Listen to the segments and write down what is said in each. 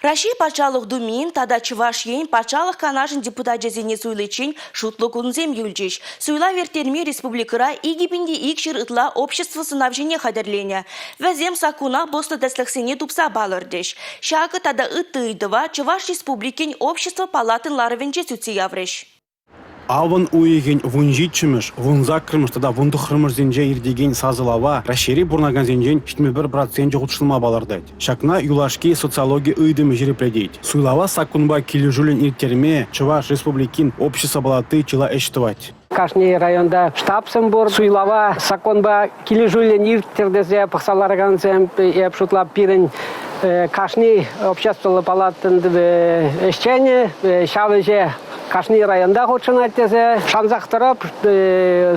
Раҫҫей Патшалӑх Думин тата Чӑваш Ен Патшалӑх Канашӗн депутачӗсене суйличчен шутлӑ кунсем юлчӗҫ. Суйлав ирттерме республикӑра 2200 ытла общество сӑнавҫине хатӗрленӗ. Вӗсем саккуна пӑснӑ тӗслӗхсене тупса палӑртӗҫ. Ҫакӑ тата ытти ыйтӑва Чӑваш Республикин Общество палатин ларӑвӗнче сӳтсе яврӗҫ. Авӑн уйӑхӗн 17-мӗш, 18-мӗш тата 19-мӗшсенче иртекен сасӑлава Раҫҫейре пурӑнакансенчен 71 проценчӗ хутшӑнма палӑртать. Ҫакна юлашки социологи ыйтӑмӗ ҫирӗплетет. Суйлава саккунпа килӗшӳллӗн ирттерме Чӑваш Республикин Общество палати чылай ӗҫ тӑвать. Кашни районта штабсем пур. Суйлава законпа килӗшӳллӗн ирттӗр тесе пӑхса ларакансем, эп шутлап, пирӗн кашни обществӑллӑ палатӑн ӗҫченӗ ҫав ӗҫе кашни районта хутшӑнать тесе шансах тӑрап,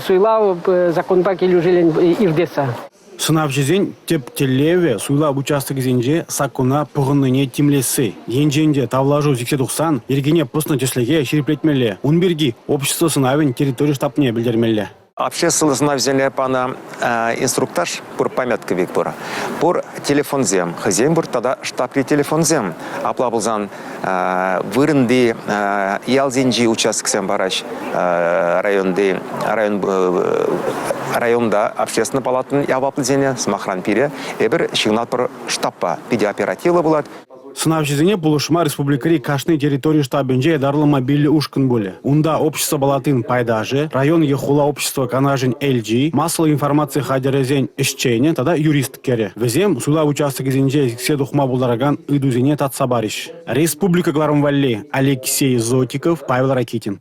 суйлав законпа килӗшӳллӗн иртессе. Сӑнавҫӑсен тӗп тӗллевӗ – суйлав участокӗсенче саккуна пӑхӑннине тимлесси. Енчен те тавлашу сиксе тухсан йӗркене пӑснӑ тӗслӗхе ҫирӗплетмелле, ун пирки общество сӑнавӗн территори штабне пӗлтермелле. Обществӑллӑ сӑнавсене панӑ инструктаж пур, памятка пек пур. Пур телефонсем, хӑйсен пур тата штабри телефонсем. Апла пулсан вырӑнти ялсенчи участоксем параҫ районти район районта общественнӑй палатӑн яваплисене, сӑмахран, пире эпир ҫыхӑнатпӑр штабпа. Питӗ оперативлӑ пулать. Сӑнавҫӑсене пулӑшма республикӑри кашни территори штабӗнче ятарлӑ мобильлӗ ушкӑн пулӗ. Унта общество палатин пайташӗ, район е хула общество канашӗн элчи, массӑллӑ информаци хатӗрӗсен ӗҫченӗ тата юрист кӗрӗ. Вӗсем суйлав участокӗсенче сиксе тухма пултаракан ыйтусене татса парӗҫ. Республика кӑларӑм валли Алексей Зотиков, Павел Ракитин.